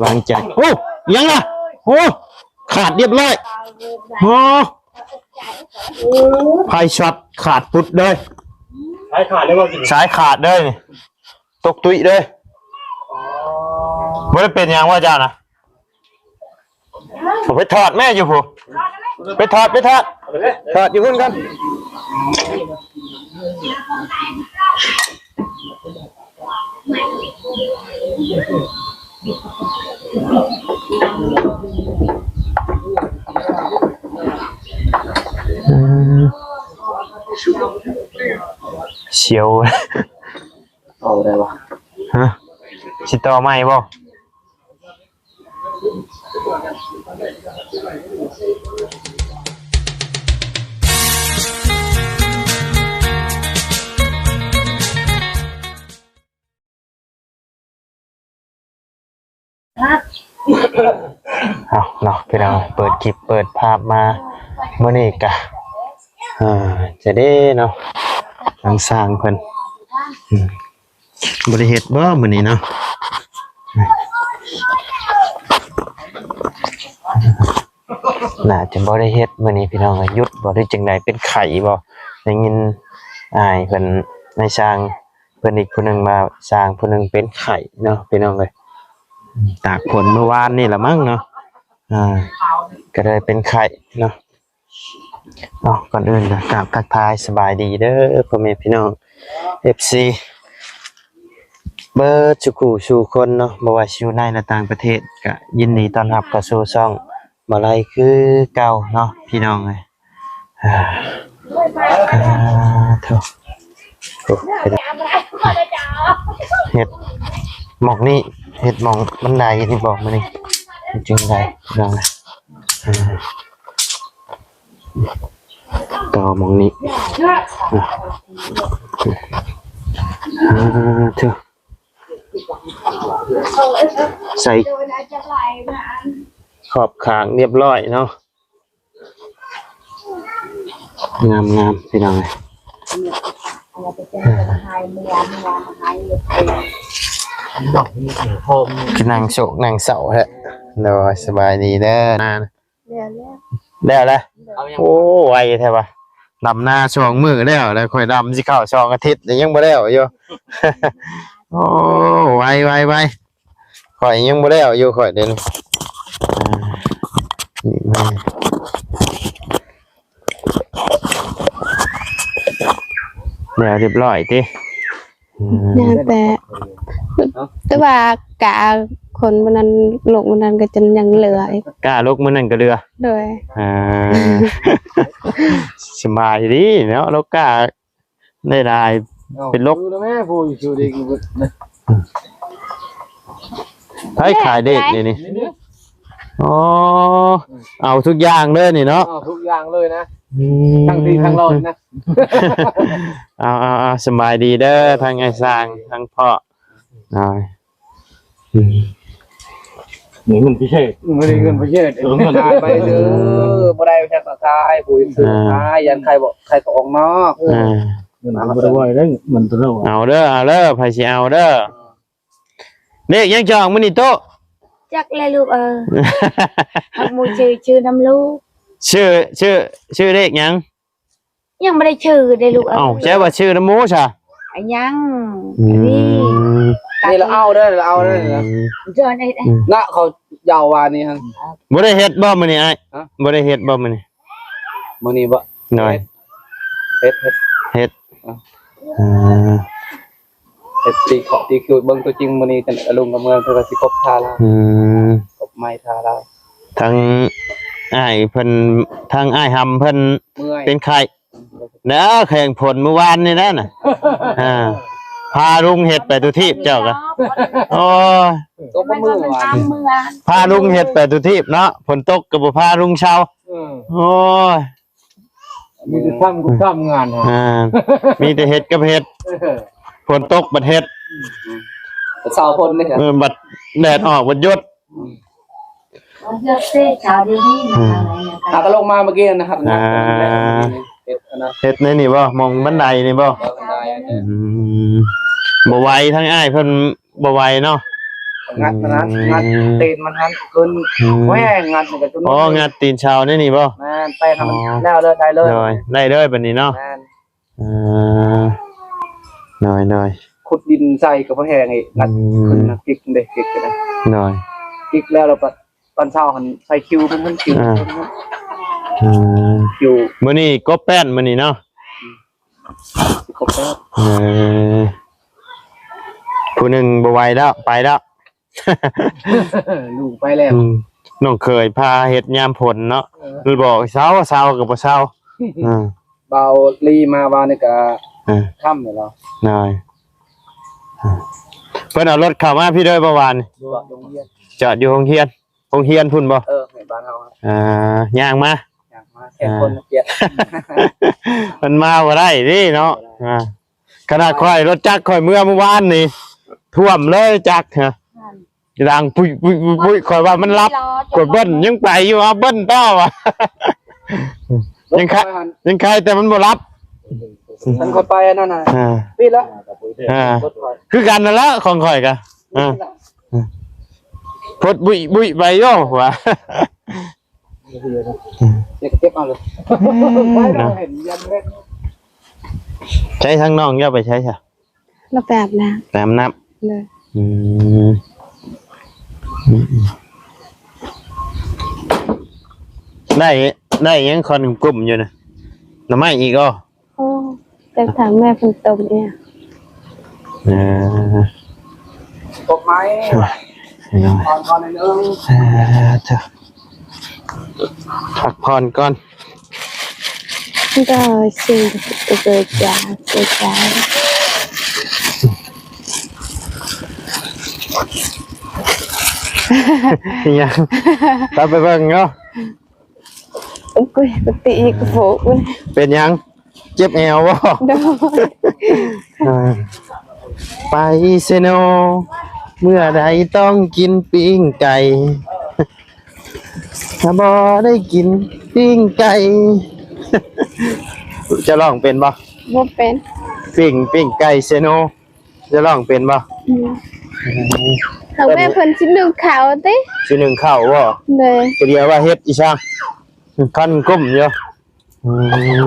ວາງໃຈ. ໂອ້ ຫຍັງລະ? ໂອ້ ຂາດລຽບຮ້ອຍ. ໂອ້ ໄຟຊັອດຂາດປຸດເລີຍ. ສາຍຂາດເລີຍບໍ່? ສາຍຂາດເລີຍນີ້. ຕົກຕຸ້ຍເລີຍ. ອໍ ບໍ່ໄດ້ເປັນຫຍັງວ່າເຈົ້ານະ? ໄປຖອດແມ່ຢູ່ພຸ້ນ. ໄປຖອດ ໄປຖອດ ຖອດຢູ່ພຸ້ນກ່ອນ. ອືມ ສຽວ. ຕໍ່ໄດ້ວະ? ຮະ? ຊິຕໍ່ໃໝ່ບໍ່? ເອົາເນາະ ພີ່ນ້ອງ ເປີດຄລິບເປີດພາບມາມື້ນີ້ກະ ອ່າ ຈະເດ້ເນາະ ທາງຊ່າງເພິ່ນ ອືມ ບໍ່ໄດ້ເຮັດບໍ່ມື້ນີ້ເນາະ? ໜ້າຈະບໍ່ໄດ້ເຮັດມື້ນີ້ພີ່ນ້ອງເອີຍ. ຢຸດບໍ່ ຫຼືຈັ່ງໃດ? ເປັນໄຂ້ບໍ່? ໄດ້ຍິນອ້າຍເພິ່ນ ນາຍຊ່າງເພິ່ນອີກຜູ້ໜຶ່ງວ່າ ຊ່າງຜູ້ໜຶ່ງເປັນໄຂ້ເນາະ ພີ່ນ້ອງເອີຍ. ຕາກຝົນມື້ວານນີ້ລະມັ້ງເນາະ ອ່າ ກໍເລີຍເປັນໄຂ້ເນາະ. ເອົາ ກ່ອນອື່ນກະກາບທັກທາຍສະບາຍດີເດີ ພໍ່ແມ່ພີ່ນ້ອງ ເອັຟຊີ ເບິດສູ່ຄູ່ສູ່ຄົນເນາະ, ບໍ່ວ່າຊິຢູ່ໃນ ແລະ ຕ່າງປະເທດ ກະຍິນດີຕ້ອນຮັບເຂົ້າສູ່ຊ່ອງບ່າວໄລຄືເກົ່າເນາະ ພີ່ນ້ອງເອີຍ. ອ່າ ໂທ້ ເຮັດໝ່ອງນີ້ ເຮັດໝ່ອງບັນໄດນີ້ບໍ່ມື້ນີ້ ເຮັດຈັ່ງໃດ ພີ່ນ້ອງເອີຍ? ອ່າ ຕໍ່ໝ່ອງນີ້ ອ່າ ອ່າ ເຖິ ໃສ່ຂອບຂ້າງຮຽບຮ້ອຍເນາະ. ງາມໆ ພີ່ນ້ອງເອີຍ. ຄືນັ່ງໂຊກນັ່ງເສົ້າແທ້. ໂດຍ ສະບາຍດີເດີ. ນານ ແລ້ວແລ້ວ ແລ້ວແລ້ວ. ໂອ້ ໄວແທ້ວະ. ດຳນາສອງມື້ແລ້ວ ແລ້ວຂ້ອຍດຳຊິເຂົ້າສອງອາທິດ ແລ້ວຍັງບໍ່ແລ້ວຢູ່. ໂອ້ ໄວ ໄວ ໄວ. ຂ້ອຍຍັງບໍ່ແລ້ວຢູ່ ຂ້ອຍເດ ອ່າ ນີ້ມາ ແລ້ວຮຽບຮ້ອຍຕິ? ອືມ ຍັງແຕ່ ແຕ່ວ່າກາຄົນມື້ນັ້ນ ລົກມື້ນັ້ນກໍຈົນຍັງເຫຼືອອີກ. ກາລົກມື້ນັ້ນກໍເຫຼືອ? ໂດຍ. ອ່າ ສະບາຍດີເນາະ ລົກກາ ໄດ້ຫຼາຍ ເອົ້າ ເປັນລົກ ຊື້ແມ່ຜູ້ຢູ່ເດັກ ໃຜຂາຍເດັກນີ້ນີ້? ອໍ ເອົາທຸກຢ່າງເລີຍນີ້ເນາະ? ເອົາທຸກຢ່າງເລີຍນະ. ອືມ ທັງດີທັງຫຼອນນະ. ເອົາໆໆ ສະບາຍດີເດີ ທັງອ້າຍຊ່າງ ທັງພໍ່ ເອົາ ອືມ ມີເງິນພິເສດ ບໍ່ໄດ້ເງິນພິເສດ ເອີ ເງິນ ຂາຍໄປເດີ ບໍ່ໄດ້ແທ້ກໍຂາຍ ຜູ້ຊື້ ອ່າ ຂາຍ ຢ້ານຂາຍບໍ່ ຂາຍກໍອອກນອກ ອ່າ ເງິນກໍບໍ່ໄດ້ໄວເດ້ ເງິນຕົວເຮົາ ເອົາເດີ ເອົາເດີ ໃຜຊິເອົາເດີ. ເລກຫຍັງຈອກມື້ນີ້ໂຕ? ຈັກແຫຼະລູກເອີຍ ຫາກໝູ່ຊື່ ຊື່ນຳລູກ ຊື່ ຊື່ ຊື່ເລກຫຍັງ? ຍັງບໍ່ໄດ້ຊື່ເດ້ລູກເອີຍ. ເອົ້າ ໃຊ່ວ່າຊື່ນຳໝູຊະ? ອາ ຍັງ ອືມ ນີ້ ນີ້ລະເອົາເດີ ລະເອົາເດີ ອືມ ຈອນໄອ້ ອືມ ນະ ເຂົາເຍົາວານີ້ຫັ້ນ. ບໍ່ໄດ້ເຮັດບໍ່ມື້ນີ້ອ້າຍ? ຮະ? ບໍ່ໄດ້ເຮັດບໍ່ມື້ນີ້? ມື້ນີ້ບໍ່? ໂດຍ ເຮັດ ເຮັດ ເຮັດ ເຮັດ ອ່າ ເຮັດຕີເຄາະຕີຄິວເບິ່ງຕົວຈິງມື້ນີ້ ກັນອາລຸງກັບເມືອງເພິ່ນວ່າຊິກົບທ່າລາວ. ອືມ ກົບໄມ້ທ່າລາວ. ທາງອ້າຍເພິ່ນ ທາງອ້າຍຫຳເພິ່ນ ເມື່ອຍ ເປັນໄຂ້ ແລ້ວແຂ່ງຝົນມື້ວານນີ້ແຫຼະນະ. ອ່າ ພາລຸງເຮັດໄປທຸກທີບເຈົ້າກະ. ໂອ້ຍ ຕົກມື້ວານ ພາລຸງເຮັດໄປທຸກທີບເນາະ ຝົນຕົກກໍບໍ່ພາລຸງເຊົາ. ເອີ ໂອ້ຍ ມີແຕ່ທຳກັບທຳງານ ອ່າ ມີແຕ່ເຮັດກັບເຮັດ ເອີ ຝົນຕົກບັດເຮັດ ເຊົາຝົນເດ້ ເອີ ບັດແດດອອກບັດຢຸດ. ອືມ ອາ ກໍລົງມາເມື່ອກີ້ນະຄັບ ອ່າ ເຮັດອັນນັ້ນ ເຮັດໃນນີ້ບໍ່? ໝ່ອງບັນໄດນີ້ບໍ່? ບັນໄດ ອືມ ບໍ່ໄຫວ ທາງອ້າຍເພິ່ນບໍ່ໄຫວເນາະ. ງັດມັນຫັ້ນ ອືມ ງັດຕີນມັນຫັ້ນຂຶ້ນ ອືມ ແຫວງ ງັດມັນກໍຈົນ ອໍ ງັດຕີນເສົາໃນນີ້ບໍ່? ແມ່ນ ແປງໃຫ້ມັນ ອໍ ແລ້ວເລີຍ ໄດ້ເລີຍ ໂດຍ ໄດ້ເລີຍບັດນີ້ເນາະ ແມ່ນ ເອີ ໂດຍໆ ຂຸດດິນໃສ່ກໍພໍແຮງອີກ ງັດ ອືມ ຂຶ້ນ ກິກເດ້ ກິກກໍໄດ້ ໂດຍ ກິກແລ້ວ ແລ້ວປະ ຕອນເຊົ້າຫັ້ນໃສ່ຄິວເພິ່ນ ຄິວ ອ່າ ເພິ່ນ ອືມ ຄິວ ມື້ນີ້ກົບແປ້ນມື້ນີ້ເນາະ ອືມ ສິຄົບແລ້ວ ເອີ ຜູ້ໜຶ່ງບໍ່ໄຫວແລ້ວ ໄປແລ້ວ ລູກໄປແລ້ວ ອືມ ນ້ອງເຂີຍພາເຮັດຍາມຝົນເນາະ ເອີ ບອກເຊົາ ເຊົາກໍບໍ່ເຊົາ ເອີ ບ່າວລີມາວານນີ້ກໍ ເອີ ຄ່ຳແລ້ວ ໂດຍ ເອີ ເພິ່ນເອົາລົດເຂົ້າມາພີ້ເດີບໍ່ວານນີ້ ຈອດຢູ່ໂຮງຮຽນ ຈອດຢູ່ໂຮງຮຽນ ໂຮງຮຽນພຸ້ນບໍ່? ເອີ ໃນບ້ານເຮົາ ອ່າ ຍ່າງມາ ຍ່າງມາ ແຄ່ຄົນ ອ່າ ມາປຽກ ມັນມາບໍ່ໄດ້ເດ້ເນາະ ບໍ່ໄດ້ ອ່າ ຂະໜາດຂ້ອຍລົດຈັກຂ້ອຍເມືອມື້ວານນີ້ ຖ້ວມເລີຍຈັກຮະ ດັງປຸ້ຍໆໆ ຂ້ອຍວ່າມັນຫຼັບ ຂ້ອຍເບິ່ນຍັງໄປຢູ່ ເອົາເບິ່ນຕໍ່ວ່າ ຍັງຄະ ຍັງໄຄແຕ່ມັນບໍ່ຫຼັບ ມັນກໍໄປອັນນັ້ນນະ ອ່າ ປິດລະ ອ່າ ຄືກັນນັ້ນລະຂອງຂ້ອຍກະ ອ່າ ພົດບຸ້ຍໆ ໄປຢູ່ວ່າ ເກັບເອົາເລີຍ ເນາະ ໃຊ້ທາງນ້ອງເຈົ້າໄປໃສຊະ? ລາວໄປອາບນ້ຳ ໄປອາບນ້ຳ ໂດຍ ອືມ ໄດ້ ໄດ້ຫຍັງຄອນກຸ້ມຢູ່ນະ ໜໍ່ໄມ້ອີກບໍ່? ໂອ້ ຈັກຖາມແມ່ເພິ່ນຕົ້ມອີ່ຫຍັງ ເອີ ຕົ້ມໄມ້ ເນາະ ນອນກ່ອນໜ້ອຍໜຶ່ງ ເອີ ເຈົ້າ ພັກຜ່ອນກ່ອນ ໂດຍ ຊິໂດຍ ຈ້າ ໂດຍ ຈ້າ ອີ່ຫຍັງ ຕາມໄປເບິ່ງເນາະ ໂອ້ຍ ກະຕິກະໂຟກ ເປັນຫຍັງ? ເຈັບແອວບໍ່? ໂດຍ ອ່າ ໄປເຊໂນ ເມື່ອໃດຕ້ອງກິນປີ້ງໄກ່ ຖ້າບໍ່ໄດ້ກິນປີ້ງໄກ່ ຈະຮ້ອງເປັນບໍ່? ບໍ່ເປັນ ປີ້ງ ປີ້ງໄກ່ເຊໂນ ຈະຮ້ອງເປັນບໍ່? ອືມ ອືມ ທາງແມ່ເພິ່ນຊິໜຶ້ງເຂົ້າຕິ ຊິໜຶ້ງເຂົ້າບໍ່? ໂດຍ ກະດຽວວ່າເຮັດອີ່ຊ່າງ ຄັນກຸ້ມຢູ່ ອືມ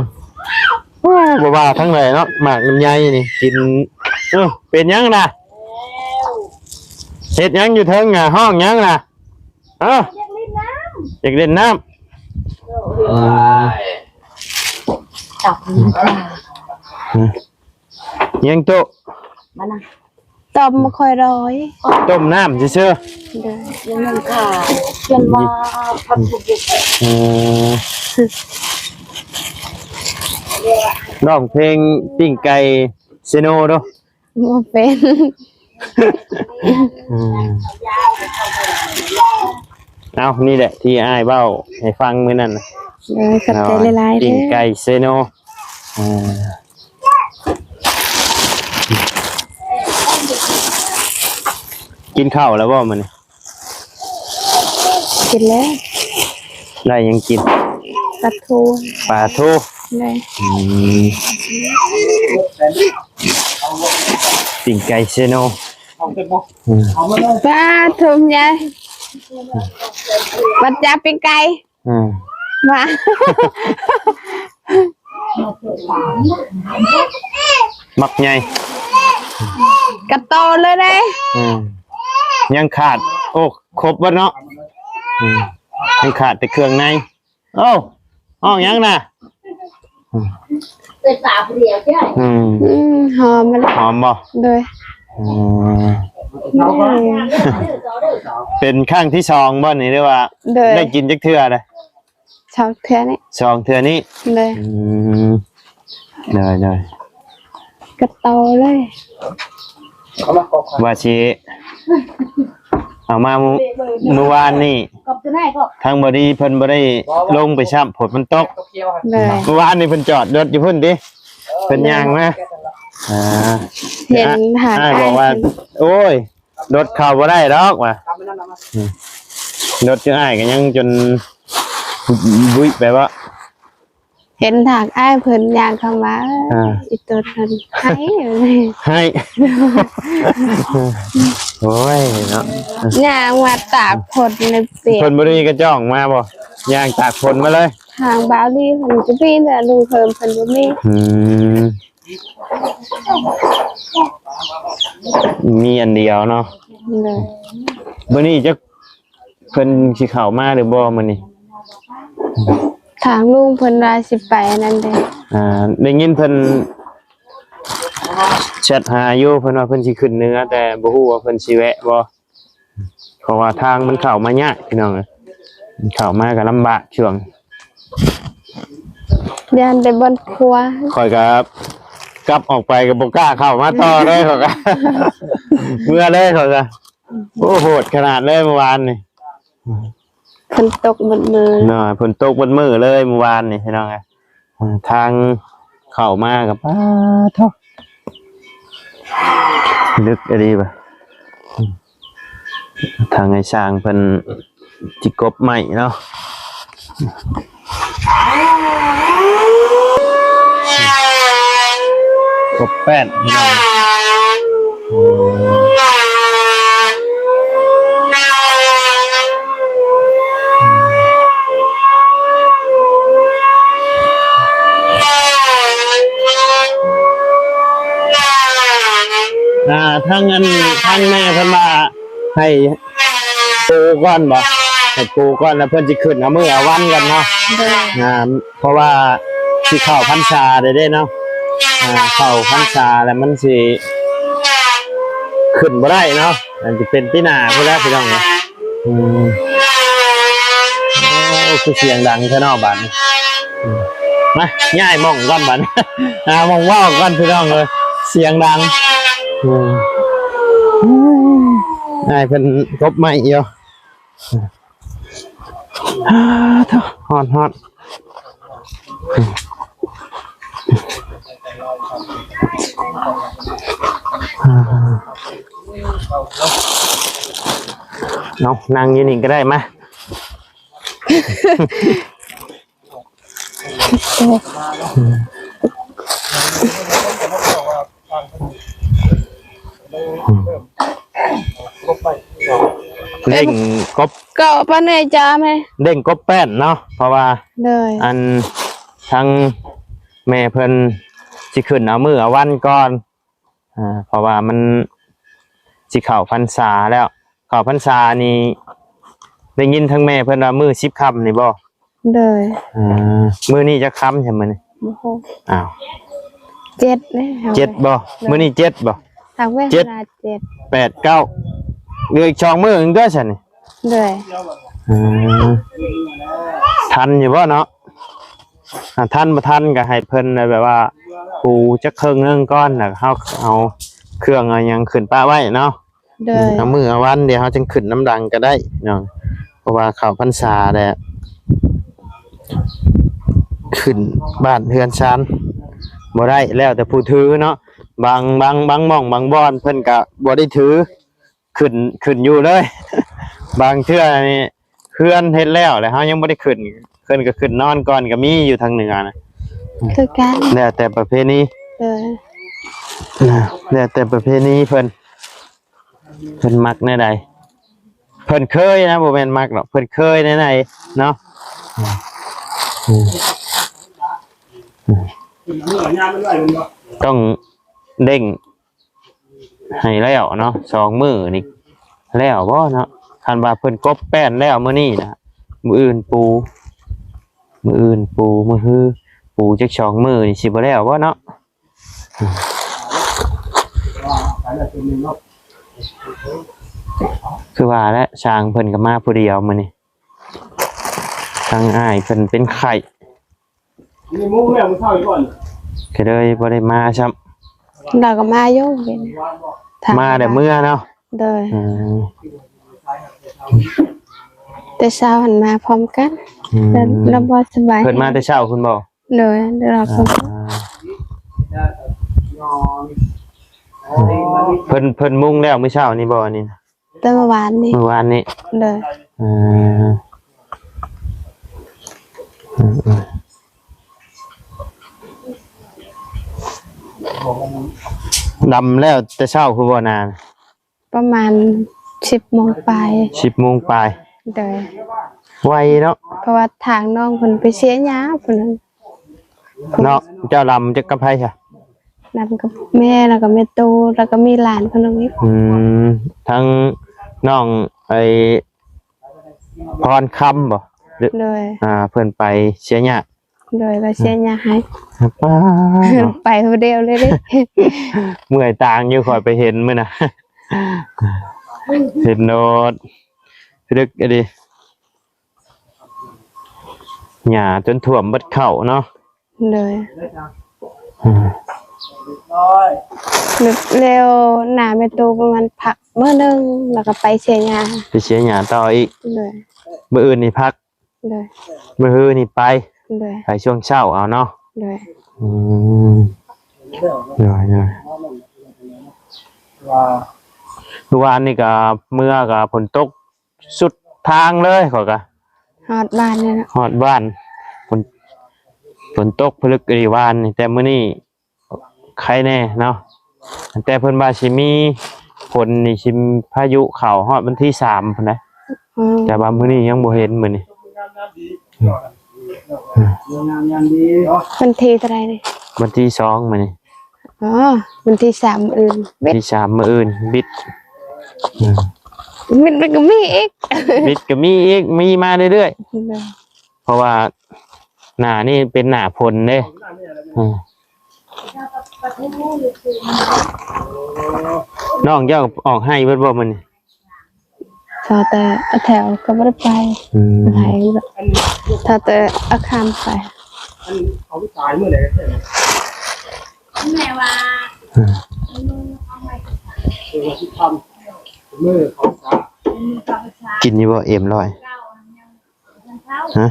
ໂອ້ຍ ບໍ່ວ່າທາງໃດເນາະ ໝາກລຳໄຍນີ້ກິນ ເອີ ເປັນຫຍັງນະ? ເຮັດຫຍັງຢູ່ເທິງນະ? ຮ້ອງຫຍັງນະ? ຮະ? ຢາກຫຼິ້ນນ້ຳ ຢາກຫຼິ້ນນ້ຳ ອືມ ຕັບ ຫຍັງໂຕ ມານະ ຕ້ອມບໍ່ຄ່ອຍລອຍ ຕົ້ມນ້ຳຊື່ໆ ໂດຍ ຍັງໜຶ້ງຂາວ ຂຽນວ່າ ອືມ ເອີ ຮ້ອງເພງປີ້ງໄກ່ເຊໂນດູ ບໍ່ເປັນ ອືມ ເອົາ ນີ້ແຫຼະທີ່ອ້າຍເວົ້າໃຫ້ຟັງມື້ນັ້ນນະ ໂດຍ ຂອບໃຈຫຼາຍໆເດີ ປີ້ງໄກ່ເຊໂນ ອ່າ ກິນເຂົ້າແລ້ວບໍ່ມື້ນີ້? ກິນແລ້ວ ໄດ້ຫຍັງກິນ? ປາທູ ປາທູ ໄດ້ ອືມ ປີ້ງໄກ່ເຊໂນ ອືມ ປາທູໃຫຍ່ ບັດຈາປີ້ງໄກ່ ອືມ ວ່າ ໝາກໃຫຍ່ ກະໂຕເລີຍເດ້ ອືມ ຍັງຂາດ ໂອ້ ຄົບເບິດເນາະ ອືມ ຍັງຂາດແຕ່ເຄື່ອງໃນ ໂອ້ ຫ້ອງຫຍັງນະ? ເປັນປາຜູ້ດຽວຈ້ະ ອືມ ອືມ ຫອມມາແລ້ວ ຫອມບໍ່? ໂດຍ ອືມ ເປັນຄັ້ງທີສອງບໍ່ນີ້ ຫຼືວ່າ ໂດຍ ໄດ້ກິນຈັກເທື່ອລະ? ສອງເທື່ອນີ້ ສອງເທື່ອນີ້ ໂດຍ ອືມ ໂດຍໆ ກະໂຕເລີຍ ວ່າຊິເອົາມາມື້ ມື້ວານນີ້ ທາງບໍດີເພິ່ນບໍ່ໄດ້ລົງໄປຊ້ຳ ຝົນມັນຕົກ ໂດຍ ມື້ວານນີ້ເພິ່ນຈອດລົດຢູ່ພຸ້ນຕິ ເພິ່ນຍ່າງມາ ອ່າ ເຫັນຫາ ອ້າຍບອກວ່າ ໂອ້ຍ ລົດເຂົ້າບໍ່ໄດ້ດອກວ່າ ອືມ ລົດຈຸອ້າຍກໍຍັງຈົນບຸຍໄປບໍ່? ເຫັນທາງອ້າຍເພິ່ນຍ່າງເຂົ້າມາ ອ່າ ອີ່ຕົນຫັ້ນໄຫ້ ໄຫ້ ໂອ້ຍເນາະ ຍ່າງມາຕາກຝົນໃນເປຍ ເພິ່ນບໍ່ໄດ້ມີກະຈອງມາບໍ່? ຍ່າງຕາກຝົນມາເລີຍ ທາງບ່າວລີເພິ່ນຈະມີ ແຕ່ລຸງເພີ່ມເພິ່ນບໍ່ມີ ອືມ ມີອັນດຽວເນາະ ໂດຍ ມື້ນີ້ຈັກ ເພິ່ນຊິເຂົ້າມາຫຼືບໍ່ມື້ນີ້? ທາງລຸງເພິ່ນວ່າຊິໄປອັນນັ້ນເດ້ ອ່າ ໄດ້ຍິນເພິ່ນແຊັດຫາຢູ່ ເພິ່ນວ່າເພິ່ນຊິຂຶ້ນເໜືອ ແຕ່ບໍ່ຮູ້ວ່າເພິ່ນຊິແວະບໍ່ ເພາະວ່າທາງມັນເຂົ້າມາຍາກພີ່ນ້ອງເອີຍ ເຂົ້າມາກໍລຳບາກຊ່ວງ ຢ້ານແຕ່ບ່ອນຄົວ ຂ້ອຍກໍກັບອອກໄປກໍບໍ່ກ້າເຂົ້າມາຕໍ່ເລີຍ ຂ້ອຍກໍເມືອເລີຍ ຂ້ອຍກໍ ໂອ້ ໂຫດຂະໜາດເລີຍມື້ວານນີ້ ຝົນຕົກເບິດມື້ເນາະ ຝົນຕົກເບິດມື້ເລີຍມື້ວານນີ້ພີ່ນ້ອງເອີຍ ທາງເຂົ້າມາກໍ ປາໂທ້ ເລິກອີ່ຫຼີບາດ ທາງໄອ້ຊ່າງເພິ່ນຊິກົບໄມ້ເນາະ ກົບແປ້ນພີ່ນ້ອງ ອ່າ ທາງອັນ ທາງແມ່ເພິ່ນວ່າໃຫ້ ປູກ່ອນບໍ່? ໃຫ້ປູກ່ອນ ແລ້ວເພິ່ນຊິຂຶ້ນເອົາມື້ເອົາວັນກ່ອນເນາະ ໂດຍ ອ່າ ເພາະວ່າຊິເຂົ້າພັນສາແລ້ວເດ້ເນາະ ອ່າ ເຂົ້າພັນສາແລ້ວມັນຊິຂຶ້ນບໍ່ໄດ້ເນາະ ອາດຈະເປັນປີໜ້າພຸ້ນແຫຼະພີ່ນ້ອງເອີຍ ອືມ ໂອ້ ຄືສຽງດັງແທ້ເນາະບາດນີ້ ອືມ ມາ ຍ້າຍໝ່ອງກ່ອນບາດນີ້ ຫາໝ່ອງເວົ້າກ່ອນພີ່ນ້ອງເອີຍ ສຽງດັງ ອືມ ອ້າຍເພິ່ນກົບໄມ້ຢູ່ ອາ ໂທ້ ຮ້ອນໆ ເອົາ ນັ່ງຢູ່ນີ້ກໍໄດ້ ມາ ເລັ່ງກົບ ກໍປານໃດຈ້າແມ່ ເລັ່ງກົບແປ້ນເນາະ ເພາະວ່າ ໂດຍ ອັນ ທາງແມ່ເພິ່ນຊິຂຶ້ນເອົາມື້ເອົາວັນກ່ອນ ອ່າ ເພາະວ່າມັນຊິເຂົ້າພັນສາແລ້ວ ເຂົ້າພັນສານີ້ ໄດ້ຍິນທາງແມ່ເພິ່ນວ່າມື້ສິບຄ່ຳນີ້ບໍ່? ໂດຍ ອ່າ ມື້ນີ້ຈັກຄ່ຳຊະມື້ນີ້? ບໍ່ຮູ້ ອ້າວ ເຈັດແລ້ວ ເຈັດບໍ່? ໂດຍ ມື້ນີ້ເຈັດບໍ່? ທາງເວລາເຈັດ ເຈັດ ແປດ ເກົ້າ ເຫຼືອອີກສອງມື້ໜຶ່ງເດີຊັ້ນນີ້ ໂດຍ ອືມ ທັນຢູ່ບໍ່ເນາະ? ຖ້າທັນບໍ່ທັນກໍໃຫ້ເພິ່ນແບບວ່າປູຈັກເຄິ່ງໜຶ່ງກ່ອນ ແລ້ວເຮົາເອົາເຄື່ອງເອົາຫຍັງຂຶ້ນປະໄວ້ເນາະ ໂດຍ ເອົາມື້ເອົາວັນ ດຽວເຮົາຈຶ່ງຂຶ້ນນຳຫຼັງກໍໄດ້ເນາະ ເພາະວ່າເຂົ້າພັນສາແລ້ວ ຂຶ້ນບ້ານເຮືອນຊານບໍ່ໄດ້ ແລ້ວແຕ່ຜູ້ຖືເນາະ ບາງ ບາງ ບາງໝ່ອງບາງບ່ອນເພິ່ນກໍບໍ່ໄດ້ຖື ຂຶ້ນ ຂຶ້ນຢູ່ເລີຍ ບາງເທື່ອນີ້ເຮືອນເຮັດແລ້ວ ແລ້ວເຮົາຍັງບໍ່ໄດ້ຂຶ້ນ ເພິ່ນກໍຂຶ້ນນອນກ່ອນກໍມີຢູ່ທາງເໜືອນະ ຄືກັນ ແລ້ວແຕ່ປະເພນີ ເອີ ແລ້ວແຕ່ປະເພນີເພິ່ນ ເພິ່ນມັກແນວໃດ ເພິ່ນເຄີຍນະ ບໍ່ແມ່ນມັກດອກ ເພິ່ນເຄີຍແນວໃດເນາະ ຕ້ອງເລັ່ງ ໃຫ້ແລ້ວເນາະ ສອງມື້ນີ້ແລ້ວບໍ່ເນາະ? ຄັນວ່າເພິ່ນກົບແປ້ນແລ້ວມື້ນີ້ນະ ມື້ອື່ນປູ ມື້ອື່ນປູ ມື້ຮືປູຈັກສອງມື້ນີ້ຊິບໍ່ແລ້ວບໍ່ເນາະ? ຄືວ່າແຫຼະ ຊ່າງເພິ່ນກໍມາຜູ້ດຽວມື້ນີ້ ທາງອ້າຍເພິ່ນເປັນໄຂ້ ນີ້ມຸ້ງແລ້ວມື້ເຊົ້ານີ້ກ່ອນ ກໍເລີຍບໍ່ໄດ້ມາຊ້ຳ ລາວກໍມາຢູ່ ມາແຕ່ເມືອເນາະ ໂດຍ ອືມ ແຕ່ເຊົ້າຫັ້ນມາພ້ອມກັນ ອືມ ລາວ ລາວບໍ່ສະບາຍ ເພິ່ນມາແຕ່ເຊົ້າພຸ້ນບໍ່? ໂດຍ ລາວກໍ ອ່າ ເພິ່ນ ເພິ່ນມຸງແລ້ວມື້ເຊົ້ານີ້ບໍ່ ອັນນີ້ນະ? ແຕ່ເມື່ອວານນີ້ ເມື່ອວານນີ້ ໂດຍ ເອີ ເອີ ເອີ ດຳແລ້ວແຕ່ເຊົ້າພຸ້ນບໍ່ນາ? ປະມານສິບໂມງປາຍ. ສິບໂມງປາຍ. ໂດຍ. ໄວເນາະ. ເພາະວ່າທາງນ້ອງເພິ່ນໄປເສຍຫຍ້າພຸ້ນນະ. ເນາະ. ເຈົ້າດຳຈັກກັບໃຜຊະ? ດຳກັບແມ່ ແລ້ວກໍແມ່ຕູ້ ແລ້ວກໍມີຫຼານຄົນໜຶ່ງອີກ. ອືມ ທັງນ້ອງໄອ້ ພອນຄຳບໍ່? ໂດຍ. ອ່າ ເພິ່ນໄປເສຍຫຍ້າ. ໂດຍ ລາວເສຍຫຍ້າໃຫ້. ປ້າເນາະ ໄປຜູ້ດຽວເລີຍເດ້. ເມື່ອຍຕາງຢູ່ ຂ້ອຍໄປເຫັນມື້ນະ ເຫັນໂນດ ພິລຶກອີ່ຫຼີ ຫຍ້າຈົນຖ້ວມເບິດເຂົ້າເນາະ. ໂດຍ. ອືມ ແລ້ວໜ້າແມ່ຕູ້ປະມານພັກມື້ໜຶ່ງ ແລ້ວກໍໄປເສຍຫຍ້າ. ໄປເສຍຫຍ້າຕໍ່ອີກ. ໂດຍ. ມື້ອື່ນນີ້ພັກ. ໂດຍ. ມື້ຮືນີ້ໄປ. ໂດຍ. ໄປຊ່ວງເຊົ້າເອົາເນາະ. ໂດຍ. ອືມ ໂດຍ ໂດຍ. ມື້ວານນີ້ກໍເມືອກໍຝົນຕົກສຸດທາງເລີຍ ຂ້ອຍກໍຮອດບ້ານແລ້ວເນາະ. ຮອດບ້ານ ຝົນ ຝົນຕົກຜະລຶກອີ່ຫລີວານນີ້ ແຕ່ມື້ນີ້ ໄຄແນ່ເນາະ. ແຕ່ເພິ່ນວ່າຊິມີຝົນນີ້ ຊິ ພາຍຸເຂົ້າຮອດວັນທີສາມພຸ້ນນະ. ອືມ ແຕ່ວ່າມື້ນີ້ຍັງບໍ່ເຫັນ ມື້ນີ້. ວັນທີເທົ່າໃດນີ້? ວັນທີສອງມື້ນີ້. ອໍ ວັນທີສາມມື້ອື່ນ ວັນທີສາມມື້ອື່ນ ບິດ. ອືມ ບິດມັນກໍມີອີກ ບິດກໍມີອີກ ມີມາເລື້ອຍໆ. ໂດຍ. ເພາະວ່າໜ້ານີ້ເປັນໜ້າຝົນເດ້. ອືມ ນ້ອງເຈົ້າອອກໄຮ່ເບິດບໍ່ມື້ນີ້? ເທົ່າແຕ່ອາແຖວກໍບໍ່ໄດ້ໄປ. ອືມ ໄປ ຖ້າແຕ່ອາຄຳໄປ. ອັນເຂົາໄປຕາຍມື້ໃດກັນແທ້? ແມ່ວ່າ ອືມ ເອີ ວ່າສິບຄ່ຳ ມື້ເຂົາສາ. ກິນຢູ່ບໍ່ເອັມຮ້ອຍ? ຮະ?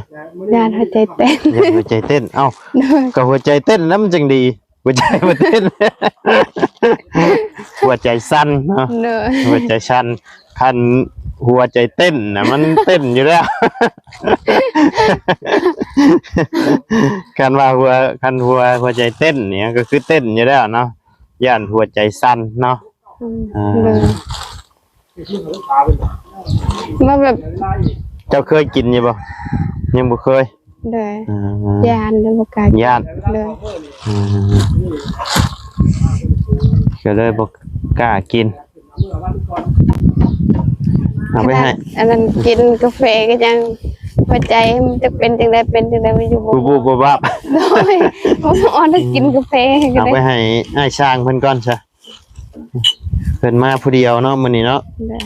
ຢ້ານຫົວໃຈເຕັ້ນ ຢ້ານຫົວໃຈເຕັ້ນ. ເອົ້າ ໂດຍ ກໍຫົວໃຈເຕັ້ນນະ ມັນຈຶ່ງດີ ຫົວໃຈບໍ່ເຕັ້ນ ຫົວໃຈສັ່ນເນາະ. ໂດຍ. ຫົວໃຈສັ່ນ ຄັນຫົວໃຈເຕັ້ນນະ ມັນເຕັ້ນຢູ່ແລ້ວ ຄັນວ່າຫົວ ຄັນຫົວ ຫົວໃຈເຕັ້ນນີ້ ກໍຄືເຕັ້ນຢູ່ແລ້ວເນາະ ຢ້ານຫົວໃຈສັ່ນເນາະ. ອືມ ອ່າ ໂດຍ. ວ່າແບບ ເຈົ້າເຄີຍກິນຢູ່ບໍ່? ຍັງບໍ່ເຄີຍ. ໂດຍ. ອ່າ ຢ້ານ ແຕ່ບໍ່ກ້າກິນ. ຢ້ານ. ໂດຍ. ອ່າ ກໍເລີຍບໍ່ກ້າກິນ. ເອົາໄປໃຫ້ ອັນນັ້ນ ກິນກາແຟກໍຍັງ ຫົວໃຈມັນຈະເປັນຈັ່ງໃດ ເປັນຈັ່ງໃດ ມັນຢູ່ບໍ່ ບູບໆ ບັບໆ. ໂດຍ. ບໍ່ອ່ອນ ກິນກາແຟກໍໄດ້. ເອົາໄປໃຫ້ອ້າຍຊ່າງເພິ່ນກ່ອນຊະ. ເພິ່ນມາຜູ້ດຽວເນາະ ມື້ນີ້ເນາະ. ໂດຍ.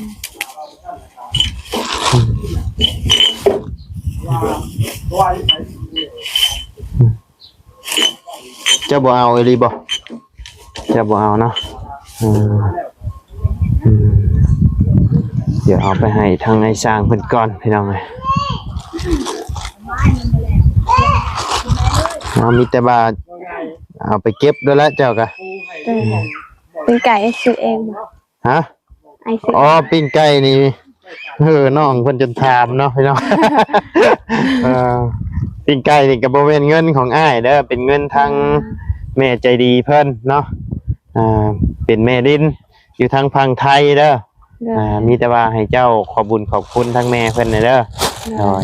ເຈົ້າບໍ່ເອົາອີ່ຫຼີບໍ່? ເຈົ້າບໍ່ເອົາເນາະ. ເອີ ອືມ ດຽວເອົາໄປໃຫ້ທາງອ້າຍຊ່າງເພິ່ນກ່ອນ ພີ່ນ້ອງເອີຍ. ເອົາ ມີແຕ່ວ່າເອົາໄປເກັບໂລດລະເຈົ້າກະ. ເອີ ປີ້ງໄກ່ຊື້ເອງບໍ່? ຮະ? ອ້າຍຊື້. ອໍ ປີ້ງໄກ່ນີ້ ເອີ ນ້ອງເພິ່ນຈົນຖາມເນາະ ພີ່ນ້ອງ. ເອີ ປີ້ງໄກ່ນີ້ກໍບໍ່ແມ່ນເງິນຂອງອ້າຍເດີ ເປັນເງິນທາງ ອືມ ແມ່ໃຈດີເພິ່ນເນາະ. ອ່າ ເປັນແມ່ລິນຢູ່ທາງຝັ່ງໄທເດີ. ໂດຍ. ອ່າ ມີແຕ່ວ່າໃຫ້ເຈົ້າຂອບບຸນຂອບຄຸນທາງແມ່ເພິ່ນແດ່ເດີ. ໂດຍ. ໂດຍ.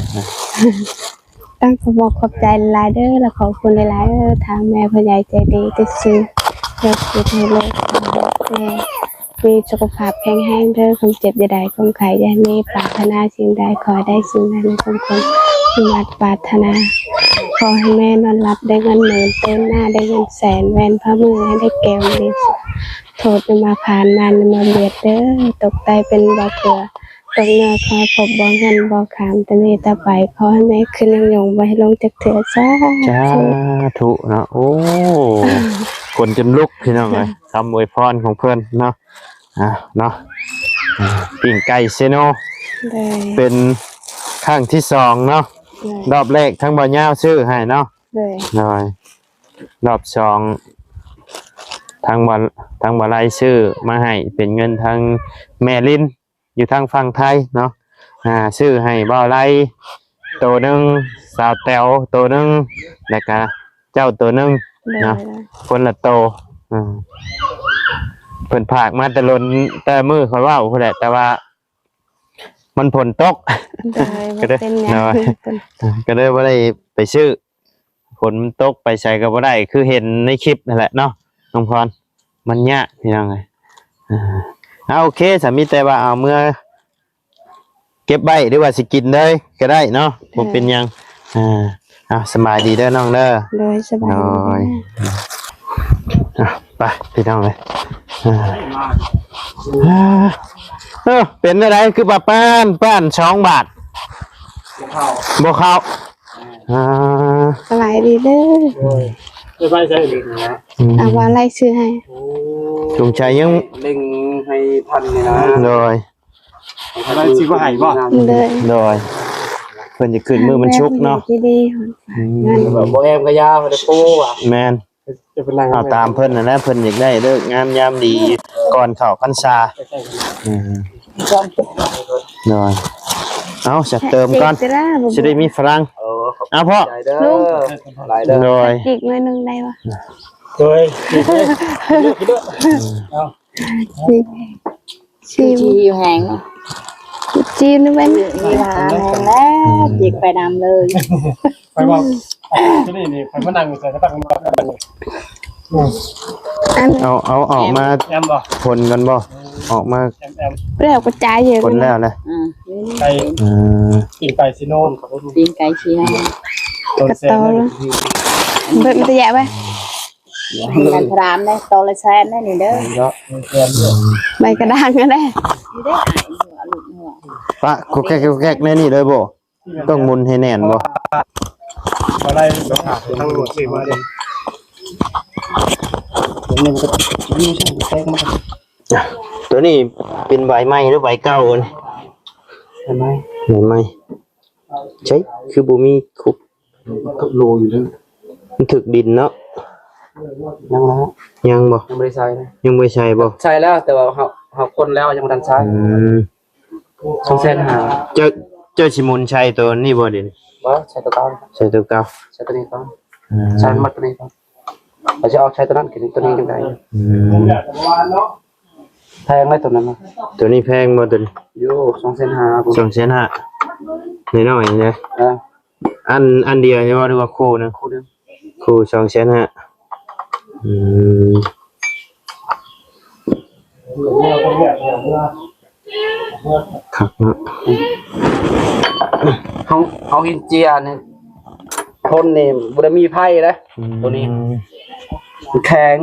ຕ້ອງຂໍຂອບໃຈຫຼາຍໆເດີ ແລະ ຂອບຄຸນຫຼາຍໆເດີ ທາງແມ່ຜູ້ໃຫຍ່ໃຈດີທີ່ຊື້ລົດເກັບໃຫ້ລູກ ແມ່ມີສຸຂະພາບແຂງແຮງເດີ ຄວາມເຈັບຢ່າໄດ້ ຄວາມໄຂ້ຢ່າມີ ປາດຖະໜາສິ່ງໃດ ຂໍໃຫ້ໄດ້ສິ່ງນັ້ນ ສົມຄວາມມຸ່ງມາດປາດຖະໜາ. ຂໍໃຫ້ແມ່ນອນຫຼັບໄດ້ເງິນໝື່ນ ຕື່ນມາໄດ້ເງິນແສນ ແວ່ນພາມືໃຫ້ໄດ້ແກ້ວມະລີ ໂທດຢ່າມາຜ່ານ ມານຢ່າມາບຽດເດີ ຕົກໃຕ້ເປັນບໍ່ເກືອ ຕົກເໜືອຂໍພົບບໍ່ເງິນບໍ່ຄຳ ແຕ່ນີ້ຕໍ່ໄປ ຂໍໃຫ້ແມ່ຂຶ້ນຍືນຍົງ ບໍ່ໃຫ້ລົງຈັກເທື່ອ ສາທຸ ສາທຸເນາະ. ໂອ້ ຂົນຈົນລຸກ ພີ່ນ້ອງເອີຍ ຄຳອວຍພອນຂອງເພິ່ນເນາະ. ອ່າ ເນາະ ອ່າ ປີ້ງໄກ່ເຊໂນ ໂດຍ ເປັນຄັ້ງທີສອງເນາະ. ໂດຍ. ລອບແລກທາງບ່າວຍາວຊື້ໃຫ້ເນາະ. ໂດຍ. ໂດຍ. ລອບສອງ ທາງບ່າວ ທາງບ່າວໄລຊື້ມາໃຫ້ ເປັນເງິນທາງແມ່ລິນ ຢູ່ທາງຝັ່ງໄທເນາະ. ອ່າ ຊື້ໃຫ້ບ່າວໄລໂຕໜຶ່ງ ສາວແຕວໂຕໜຶ່ງ ແລ້ວກະເຈົ້າໂຕໜຶ່ງເນາະ. ໂດຍ. ຄົນລະໂຕ. ອ່າ ເພິ່ນຝາກມາແຕ່ດົນ ແຕ່ມື້ຂ້ອຍເວົ້າພຸ້ນແຫຼະ ແຕ່ວ່າມັນຝົນຕົກ ໂດຍ ບໍ່ເປັນຫຍັງ ໂດຍ ເພິ່ນ ກໍເລີຍບໍ່ໄດ້ໄປຊື້. ຝົນມັນຕົກ ໄປໃສກໍບໍ່ໄດ້ ຄືເຫັນໃນຄລິບນັ້ນແຫຼະເນາະ ນ້ອງພອນ ມັນຍາກ ພີ່ນ້ອງເອີຍ. ອ່າ ເອົາ ໂອເຄ ສາ ມີແຕ່ວ່າເອົາເມືອເກັບໄວ້ ຫຼືວ່າຊິກິນເລີຍກໍໄດ້ເນາະ ບໍ່ເປັນຫຍັງ. ອ່າ ເອົາ ສະບາຍດີເດີນ້ອງເດີ. ໂດຍ ສະບາຍດີເດີ. ໂດຍ ເອົາ ໄປ ພີ່ນ້ອງເອີຍ. ອ່າ ເອີ ເປັນແນວໃດ ຄືວ່າປ້ານ ປ້ານສອງບາດ ບໍ່ເຂົ້າ ບໍ່ເຂົ້າ. ອ່າ ສະບາຍດີເດີ. ໂດຍ ໄປໃສເລີຍນະ? ອືມ ເອົາວ່າໄລ່ຊື່ໃຫ້. ໂອ້ ສົງໄສຍັງເລັ່ງໃຫ້ທັນນີ້ນະ. ໂດຍ ໄລ່ຊື່ບໍ່ໃຫ້ບໍ່? ໂດຍ ໂດຍ ເພິ່ນຈະຂຶ້ນມື້ວັນສຸກເນາະ. ອືມ ແບບບໍ່ແອມກະຢາ ບໍ່ໄດ້ປູວ່າ ແມ່ນ. ເອົາຕາມເພິ່ນຫັ້ນແຫຼະ ເພິ່ນຢາກໄດ້ເລີກງາມຍາມດີ ກ່ອນເຂົ້າພັນສາ. ອືມ ໂດຍ ເອົາ ຊິເຕີມກ່ອນ ຊິໄດ້ມີຝຣັ່ງ. ເອີ ເອົາພໍ່ ຂອບໃຈເດີ ຫຼາຍເດີ. ໂດຍ ຈິກໜ້ອຍໜຶ່ງໄດ້ບໍ່? ໂດຍ ຈິກເລີຍ ກິນເດີ. ເອົາ ຊິ ຊິຫິວແຮງເນາະ ຈີນເປັນ ມີວາແຮງແລ້ວ ອືມ ຈິກໄປນຳເລີຍ. ຂ້ອຍວ່າ ອືມ ຕົວນີ້ນີ້ ຂ້ອຍມານັ່ງໃສ່ກະຕັກ ອືມ ອັນ ເອົາ ເອົາອອກມາ ແອມບໍ່ ຜົນກ່ອນບໍ່? ອອກມາ ແອມ ແອມ ແລ້ວກະຈາຍຢູ່ ຜົນແລ້ວນະ. ອືມ ໄກ່ ເອີ ປີ້ງໄກ່ຊີໂນ ປີ້ງໄກ່ຊີໂນ ກະຕໍ ເບິດມັນຕະແຍະໄວ້ ມັນພຣາມເດ້ ໂຕລະແສນເດ້ນີ້ເດີ ເນາະ ອືມ ໃບກະດາງຫັ້ນເດ້. ປະ ກຸກແກັກ ກຸກແກັກ ແນວນີ້ເລີຍບໍ່? ຕ້ອງໝູນໃຫ້ແໜ້ນບໍ່? ບໍ່ໄດ້ ຕ້ອງຫາທາງໂລດຊື້ມາເດ້. ຕົວນີ້ເປັນໃບໃໝ່ຫຼືໃບເກົ່າ? ໃບໃໝ່ ໃບໃໝ່. ໃຊ່ ຄືບໍ່ມີຄຸບ ກັບໂລຢູ່ເດີ. ມັນຖືກດິນເນາະ. ຍັງແລ້ວ ຍັງບໍ່? ຍັງບໍ່ໄດ້ໃສ່ນະ. ຍັງບໍ່ໄດ້ໃສ່ບໍ່? ໃສ່ແລ້ວ ແຕ່ວ່າເຮົາ ເຮົາຄົນແລ້ວຍັງບໍ່ທັນໃສ່. ອືມ ສອງແສນຫ້າ. ເຈົ້າ ເຈົ້າຊິໝູນໃສ່ໂຕນີ້ບໍ່ເດ? ບໍ່ ໃສ່ໂຕເກົ່າ ໃສ່ໂຕເກົ່າ ໃສ່ໂຕນີ້ກ່ອນ. ອືມ ໃສ່ໝົດໂຕນີ້ກ່ອນ ແລ້ວຊິອອກໃສ່ໂຕນັ້ນ ໂຕນີ້ຍັງໄດ້ຢູ່. ອືມ ແພງເລີຍໂຕນັ້ນນະ. ໂຕນີ້ແພງບໍ່ໂຕນີ້? ຢູ່ ສອງແສນຫ້າພຸ້ນ. ສອງແສນຫ້າ ນ້ອຍໆນີ້ນະ. ເອີ ອັນ ອັນດຽວນີ້ບໍ່ ຫຼືວ່າຄູ່ໜຶ່ງ? ຄູ່ໜຶ່ງ ຄູ່ສອງແສນຫ້າ. ອືມ ຄັກເນາະ. ເຮົາ ເຮົາເຮັດເຈຍນີ້ ທົນນີ້ ບໍ່ໄດ້ມີໄພເດ້. ອືມ ໂຕນີ້ແຂງ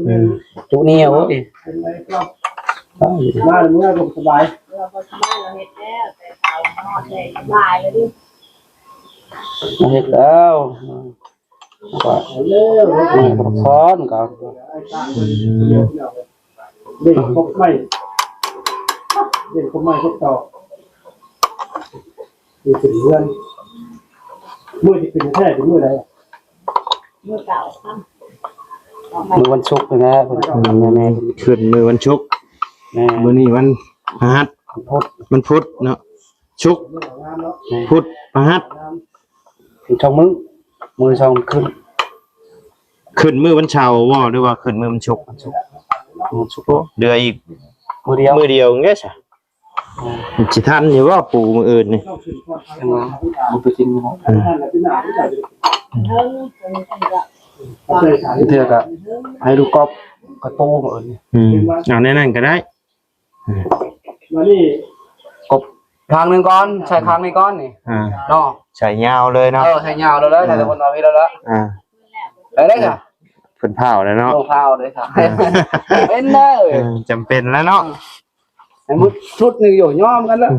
ອືມ ຈຸໜຽວ. ໂອ້ຍ ມາເມື່ອບໍ່ສະບາຍ ເຮົາເຮັດແລ້ວ ກໍ ອືມ ເຫຼັ້ງຄົບໃໝ່ ເຫຼັ້ງຄົບໃໝ່ຄົບເກົ່າ ຢູ່ເປັນເຮືອນ. ມື້ທີ່ເປັນແທ້ເປັນມື້ໃດ? ມື້ເກົ່າ ມື້ວັນສຸກນີ້ແຫຼະ. ອືມ ແມ່ນ ຂຶ້ນມື້ວັນສຸກ. ແມ່ນ ມື້ນີ້ວັນພະຫັດ ພຸດ ວັນພຸດເນາະ. ສຸກ ພຸດ ພະຫັດ ສອງມື້ ມື້ສອງຂຶ້ນ. ຂຶ້ນມື້ວັນເສົາບໍ່ ຫຼືວ່າຂຶ້ນມື້ວັນສຸກ? ວັນສຸກ ວັນສຸກ. ໂອ້ ເຫຼືອອີກມື້ດຽວ ມື້ດຽວເດ້ຊະ. ອືມ ຊິທັນຢູ່ບໍ່ປູມື້ອື່ນນີ້? ຍັງບໍ່ໄປກິນຢູ່. ອືມ ເທື່ອກະໃຫ້ລູກກອບກະປູມື້ອື່ນນີ້. ອືມ ເອົາແນວນັ້ນກະໄດ້. ອືມ ມານີ້ ກົບຂ້າງໜຶ່ງກ່ອນ ໃສ່ຂ້າງນີ້ກ່ອນນີ້. ອ່າ ເນາະ ໃສ່ຍາວເລີຍເນາະ. ເອີ ໃສ່ຍາວເລີຍ ເອີ ໃສ່ຄົນເອົາໄວ້ແລ້ວລະ. ອ່າ ໄດ້ເລີຍ ເອີ ເພິ່ນພ້າວແລ້ວເນາະ. ໂອ້ ພ້າວເດ້ ເອີ ເປັນເດີ. ເອີ ຈຳເປັນແລ້ວເນາະ. ໃຫ້ໝົດຊຸດນີ້ຢູ່ ຍອມກັນລະ. ອືມ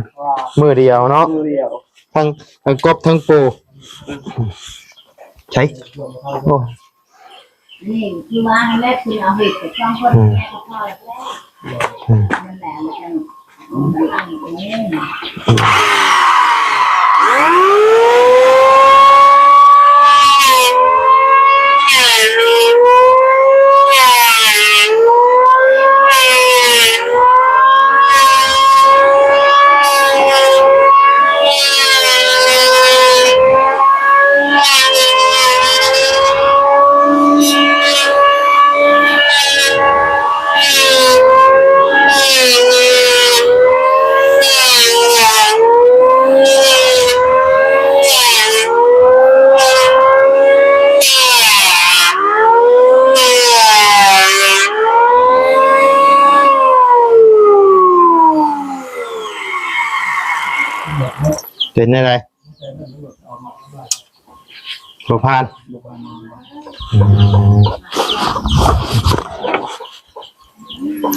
ມື້ດຽວເນາະ ມື້ດຽວ ທັງ ທັງກົບທັງປູ. ໃຊ່ ໂອ້ ນີ້ຄືວ່າຫັ້ນແຫຼະ ຄືເອົາເຮັດກັບສອງຄົນ ອືມ ແມ່ກໍພໍແລ້ວ. ອືມ ນັ້ນແຫຼະ ແລ້ວກໍ ອືມ ເປັນແນວໃດ? ບໍ່ຜ່ານ.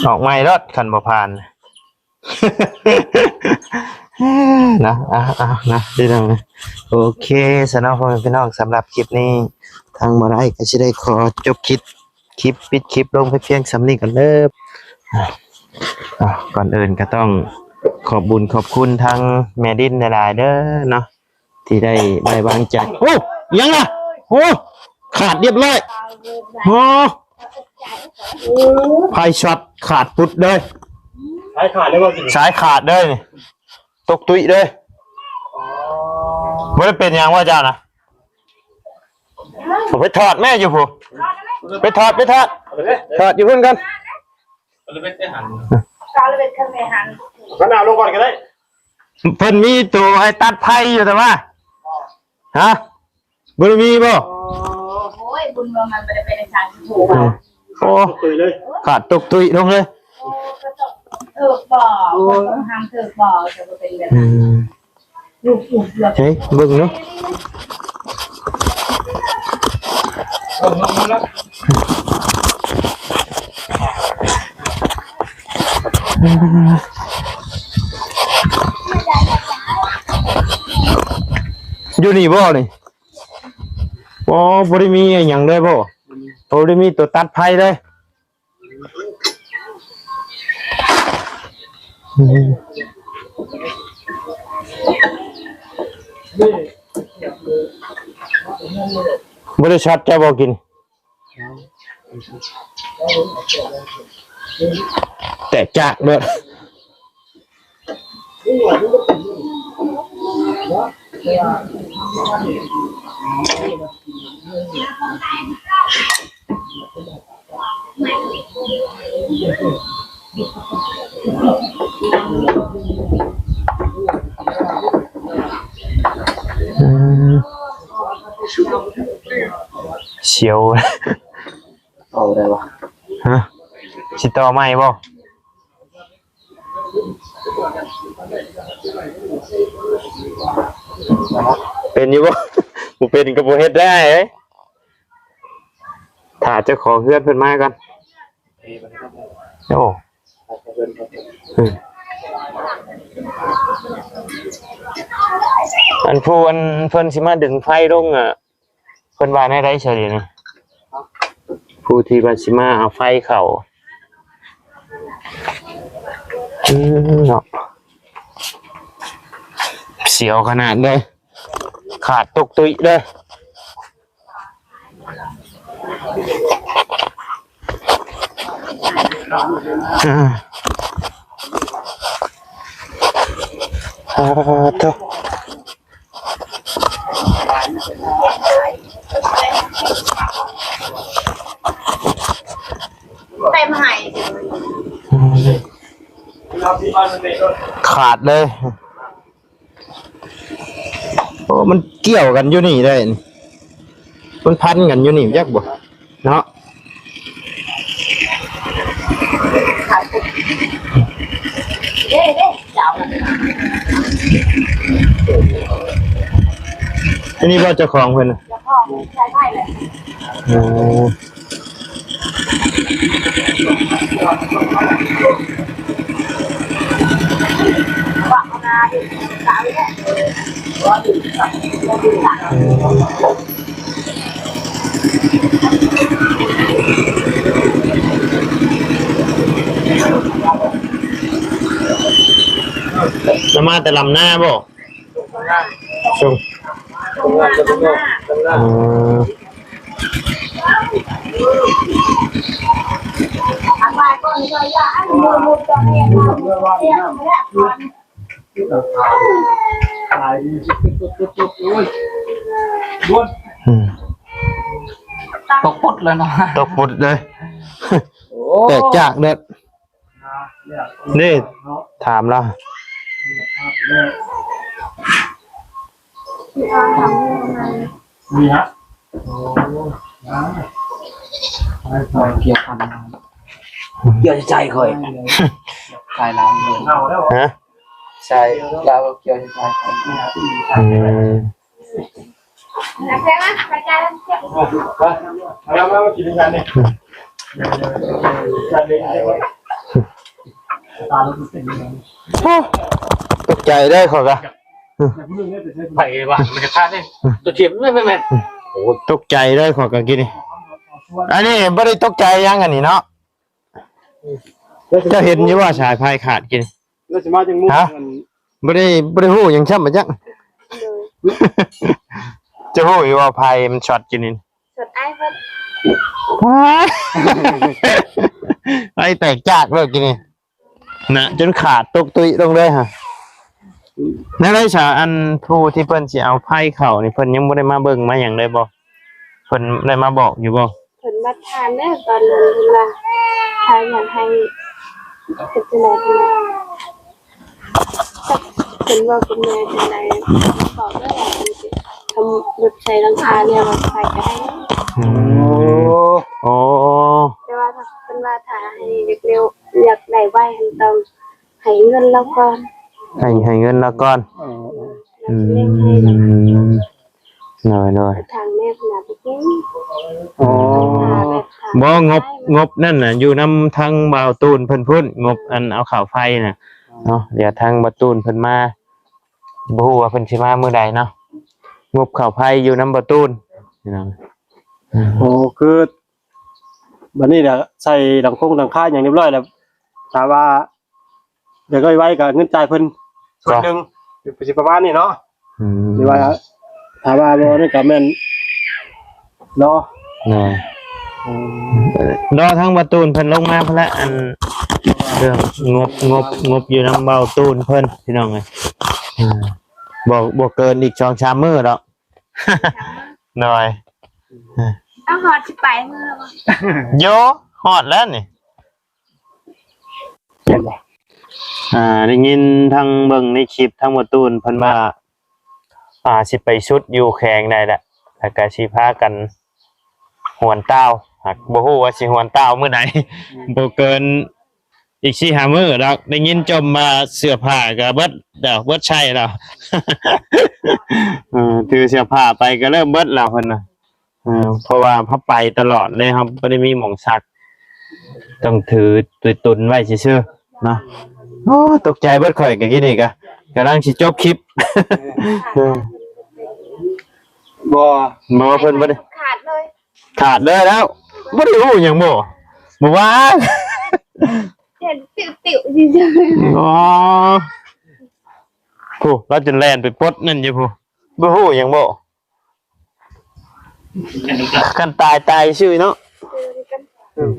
ອອກໃໝ່ໂລດ ຄັນບໍ່ຜ່ານ. ນະ ເອົາ ເອົາ ນະ ພີ່ນ້ອງ. ໂອເຄ ຊະເນາະ ພໍ່ແມ່ພີ່ນ້ອງ, ສຳລັບຄລິບນີ້ ທາງບໍ່ໄດ້ກໍຊິໄດ້ຂໍຈົບຄລິບ ຄລິບ ປິດຄລິບລົງໄປພຽງສ່ຳນີ້ກ່ອນເດີ. ອ່າ ອ່າ ກ່ອນອື່ນກໍຕ້ອງຂອບບຸນຂອບຄຸນທາງແມ່ດິນຫຼາຍໆເດີເນາະ ທີ່ໄດ້ໄວ້ວາງໃຈ. ໂອ້ ຫຍັງນະ? ໂອ້ ຂາດລຽບຮ້ອຍ. ໂອ້ ໄຟຊັອດຂາດປຸດເລີຍ. ສາຍຂາດເລີຍບໍ່? ສາຍຂາດເລີຍນີ້. ຕົກຕຸ້ຍເລີຍ. ອໍ ບໍ່ໄດ້ເປັນຫຍັງວ່າເຈົ້ານະ? ເອົາໄປຖອດແມ່ຢູ່ພຸ້ນ. ໄປຖອດ ໄປຖອດ. ເອົາໄປເລີຍ. ຖອດຢູ່ພຸ້ນກ່ອນ. ເອົາໄປເລີຍ ໄປຫັນ. ເອົາໄປເລີຍ ໄປຫັນ. ເອົາໜ້າລົງກ່ອນກໍໄດ້. ເພິ່ນມີໂຕໄອ້ຕັດໄຟຢູ່ແຕ່ວ່າ. ຮະ? ບໍ່ໄດ້ມີບໍ່? ໂອ້ຍ ບຸນວ່າມັນບໍ່ໄດ້ໄປໃນທາງທີ່ຖືກ. ອືມ. ໂອ້ ຕົກຕຸ້ຍເລີຍ. ຂາດຕົກຕຸ້ຍລົງເລີຍ. ໂອ້ ກໍຕົກຖືກບໍ່? ໂອ້ຍ ກໍຕົກຫ້າມຖືກບໍ່? ຈະບໍ່ເປັນແບບນັ້ນ. ອືມ. ເຮີ້ຍ ເບິ່ງເນາະ. ຢູ່ນີ້ບໍ່ນີ້? ອໍ ບໍ່ໄດ້ມີຫຍັງເລີຍບໍ່? ບໍ່ໄດ້ມີຕົວຕັດໄຟເລີຍ. ອືມ. ບໍ່ໄດ້ຊັອດເຈົ້າບໍ່ກິນ? ແຕກຈາກເບີດ. ອືມ ສຽວ. ເອົາໄດ້ວະ? ຮະ? ຊິຕໍ່ໃໝ່ບໍ່? ເປັນຢູ່ບໍ່? ບໍ່ເປັນກໍບໍ່ເຮັດໄດ້ເອີຍ. ຖ້າເຈົ້າຂອງເຮືອນເພິ່ນມາກ່ອນ. ໂອ້ ອືມ ອັນຜູ້ ອັນເພິ່ນຊິມາດຶງໄຟລົງ ອະ ເພິ່ນວ່າແນວໃດຊະດຽວນີ້? ຜູ້ທີ່ວ່າຊິມາເອົາໄຟເຂົ້າ. ອືມ ເນາະ ສຽວຂະໜາດເລີຍ. ຂາດຕົກຕຸ້ຍເດີ. ອາ ອາ ໂທ້ ເຕັມໃຫ້ ຂາດເລີຍ. ໂອ້ ມັນກ່ຽວກັນຢູ່ນີ້ໄດ້ນີ້ ມັນພັນກັນຢູ່ນີ້ຈັກບໍ່ເນາະ. ອັນນີ້ບໍ່ເຈົ້າຂອງເພິ່ນນະ? ເຈົ້າຂອງໃຊ້ໄມ້ແຫຼະ. ໂອ້ ລະມາແຕ່ລຳນາບໍ່? ສົ່ງ ອືມ ອືມ ຕົກປຸດເລີຍເນາະ ຕົກປຸດເລີຍ. ໂອ້ ແຕກຈາກເລີຍ. ນີ້ ຖາມລາວ ມີຮະ ໂອ້ ກ່ຽວພັນ ກ່ຽວໃຈຂ້ອຍ ໃຈລາວເລີຍ ຮະ. ໃຊ່ ລາວເອົາກ່ຽວໃຫ້ໄປ. ອືມ ໂອ້ ຕົກໃຈເດ້ຂ້ອຍກະ. ໄປວ່າມັນຈະຂາດເດ້ ຕົວທຽບແມ່ນໆ ໂອ້ ຕົກໃຈເດ້ຂ້ອຍກະກີ້ນີ້. ອັນນີ້ບໍ່ໄດ້ຕົກໃຈຫຍັງ ອັນນີ້ເນາະ. ເຈົ້າເຫັນຢູ່ວ່າສາຍໄຟຂາດກິນ? ແລ້ວຊິມາຈັ່ງມຸກ ຮະ? ອັນ ບໍ່ໄດ້ ບໍ່ໄດ້ຮູ້ຫຍັງຊ້ຳ ມາຈັກ. ໂດຍ ເຈົ້າຮູ້ຢູ່ວ່າໄຟມັນຊັອດກິນນີ້? ຊັອດອ້າຍເພິ່ນ ວ້າ ໄຟແຕກຈາກເລີຍກິນນີ້ນະ ຈົນຂາດຕົກຕຸ້ຍລົງເລີຍຫະ. ແນວໃດສາ ອັນຜູ້ທີ່ເພິ່ນຊິເອົາໄຟເຂົ້ານີ້ ເພິ່ນຍັງບໍ່ໄດ້ມາເບິ່ງມາຫຍັງເລີຍບໍ່? ເພິ່ນໄດ້ມາບອກຢູ່ບໍ່? ເພິ່ນມາຖາມແລ້ວ ຕອນນັ້ນເພິ່ນວ່າ ຖ້າຢາກໃຫ້ເຮັດຈັ່ງໃດເພິ່ນວ່າ ເພິ່ນເວົ້າກັບແມ່ຈັ່ງໃດ ບອກແລ້ວວ່າເພິ່ນຊິທຳລົດໃສ່ຫຼັງຄາແລ້ວ ໄຟກະໄດ້. ໂອ້ ໂອ້ ແຕ່ວ່າເພິ່ນວ່າຖ້າໃຫ້ເລັກເລັວ ຢາກໄດ້ໄວ ຕ້ອງໃຫ້ເງິນລາວກ່ອນ ໃຫ້ ໃຫ້ເງິນລາວກ່ອນ. ເອີ ອືມ ໂດຍ ໂດຍ ທາງແມ່ເພິ່ນນະບໍ່ຮູ້. ອໍ ບໍ່ ງົບ ງົບນັ້ນນະ ຢູ່ນຳທາງບ່າວຕູນເພິ່ນພຸ້ນ ງົບອັນເອົາເຂົ້າໄຟນະເນາະ. ດຽວທາງບ່າວຕູນເພິ່ນມາ ບໍ່ຮູ້ວ່າເພິ່ນຊິມາມື້ໃດເນາະ. ງົບເຂົ້າໄຟຢູ່ນຳບ່າວຕູນພີ່ນ້ອງ. ໂອ້ ຄືບັດນີ້ລະໃສ່ຫຼັງຄົງຫຼັງຄາຫຍັງຮຽບຮ້ອຍແລ້ວ ຖ້າວ່າ ຢາກໄດ້ໄວກະເງິນຈ່າຍເພິ່ນສ່ວນໜຶ່ງ ຊິປະມານນີ້ເນາະ. ອືມ ຫຼືວ່າຖ້າວ່າບໍ່ນີ້ກະແມ່ນເນາະ. ໂດຍ ອືມ ລໍທາງບ່າວຕູນເພິ່ນລົງມາພຸ້ນລະ ອັນເລື່ອງງົບ ງົບ ງົບຢູ່ນຳບ່າວຕູນເພິ່ນພີ່ນ້ອງເອີຍ. ອ່າ ບໍ່ ບໍ່ເກີນອີກສອງສາມມື້ດອກ. ໂດຍ ເອົາ ຮອດຊິໄປມື້ລະບໍ່? ໂຢ ຮອດແລ້ວນີ້. ອ່າ ໄດ້ຍິນທາງເບິ່ງໃນຄລິບທາງບ່າວຕູນເພິ່ນວ່າ ອ່າ ຊິໄປສຸດຢູ່ແຂວງໃດລະ ແລ້ວກະຊິພາກັນຫວນຕ່າວ ຫາກບໍ່ຮູ້ວ່າຊິຫວນຕ່າວມື້ໃດ. ອືມ ບໍ່ເກີນອີກສີ່ຫ້າມື້ດອກ. ໄດ້ຍິນຈົ່ມວ່າເສື້ອຜ້າກະເບິດແລ້ວ ເບິດໃຊ້ແລ້ວ. ເອີ ຖືເສື້ອຜ້າໄປກະເລີ່ມເບິດແລ້ວເພິ່ນວ່າ. ເອີ ເພາະວ່າເຮົາໄປຕະຫຼອດເລີຍ ເຮົາບໍ່ໄດ້ມີໝ່ອງຊັກ ຕ້ອງຖືໄປຕຸນໄວ້ຊື່ໆເນາະ. ໂອ້ ຕົກໃຈເບິດ ຂ້ອຍກະກີ້ນີ້ກະກຳລັງຊິຈົບຄລິບ. ບໍ່ ບໍ່ ເພິ່ນບໍ່ໄດ້ ຂາດເລີຍ ຂາດເລີຍແລ້ວ. ບໍ່ໄດ້ຮູ້ຫຍັງບໍ່ ບໍ່ວ່າ ເຫັນຕິວໆຊື່ໆ. ອໍ ຜູ້ລາວຈົນແລ່ນໄປປົດນັ້ນຢູ່ຜູ້ ບໍ່ຮູ້ຫຍັງບໍ່. ຄັນຕາຍ ຕາຍຊື່ເນາະ.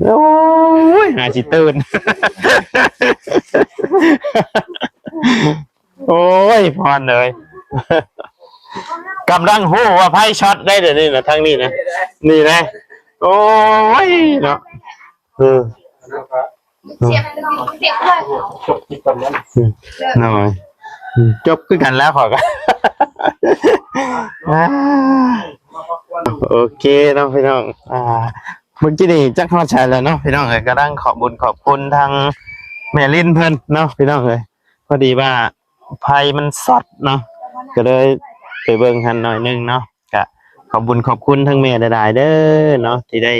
ໂອ້ຍ ຫາຊິຕື່ນ. ໂອ້ຍ ພອນເອີຍ ກຳລັງຮູ້ວ່າໄຟຊັອດໄດ້ ດຽວນີ້ນະ ທາງນີ້ນະ ນີ້ນະ. ໂອ້ຍ ເນາະ. ເອີ ອືມ ເສຍບ ເສບເລີຍ ອືມ ໜ້ອຍ ອືມ ຈົບຄືກັນແລ້ວຂ້ອຍກະ. ໂອເຄເນາະພີ່ນ້ອງ ອ່າ ເມື່ອກີ້ນີ້ຈັກຮອດໃສແລ້ວເນາະພີ່ນ້ອງເອີຍ. ກຳລັງຂອບບຸນຂອບຄຸນທາງແມ່ລິນເພິ່ນເນາະພີ່ນ້ອງເອີຍ. ພໍດີວ່າໄຟມັນຊັອດເນາະ ກະເລີຍໄປເບິ່ງຫັ້ນໜ້ອຍໜຶ່ງເນາະ. ກະຂອບບຸນຂອບຄຸນທັງແມ່ຫຼາຍໆເດີເນາະ ທີ່ໄດ້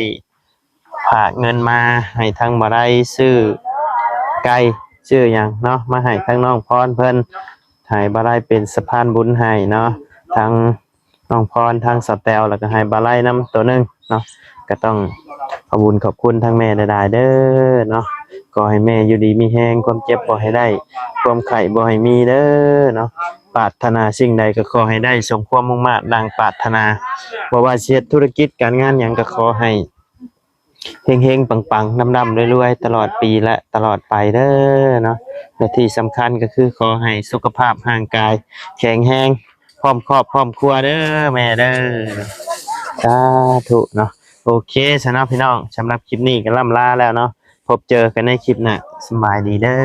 ຝາກເງິນມາໃຫ້ທັງບ່າວໄລຊື້ໄກ່ຊື້ຫຍັງເນາະ ມາໃຫ້ທັງນ້ອງພອນເພິ່ນ ໃຫ້ບ່າວໄລເປັນສະພານບຸນໃຫ້ເນາະ ທັງນ້ອງພອນ ທັງສາວແຕວ ແລ້ວກະໃຫ້ບ່າວໄລນຳໂຕໜຶ່ງເນາະ. ກະຕ້ອງຂອບບຸນຂອບຄຸນທັງແມ່ຫຼາຍໆເດີເນາະ. ຂໍໃຫ້ແມ່ຢູ່ດີມີແຮງ ຄວາມເຈັບບໍ່ໃຫ້ໄດ້ ຄວາມໄຂ້ບໍ່ໃຫ້ມີເດີເນາະ. ປາດຖະໜາສິ່ງໃດກະຂໍໃຫ້ໄດ້ສົມຄວາມມຸ່ງມາດດັ່ງປາດຖະໜາ. ບໍ່ວ່າຊິເຮັດທຸລະກິດການງານຫຍັງກະຂໍໃຫ້ເຮັງໆປັງໆ ລ່ຳໆລວຍໆ ຕະຫຼອດປີ ແລະ ຕະຫຼອດໄປເດີເນາະ. ແລະ ທີ່ສຳຄັນກະຄືຂໍໃຫ້ສຸຂະພາບຮ່າງກາຍແຂງແຮງ ພ້ອມຄອບພ້ອມຄົວເດີແມ່ເດີ. ສາທຸເນາະ. ໂອເຄຊະເນາະພີ່ນ້ອງ ສຳລັບຄລິບນີ້ກະລ່ຳລາແລ້ວເນາະ. ພົບເຈີກັນໃນຄລິບໜ້າ. ສະບາຍດີເດີ.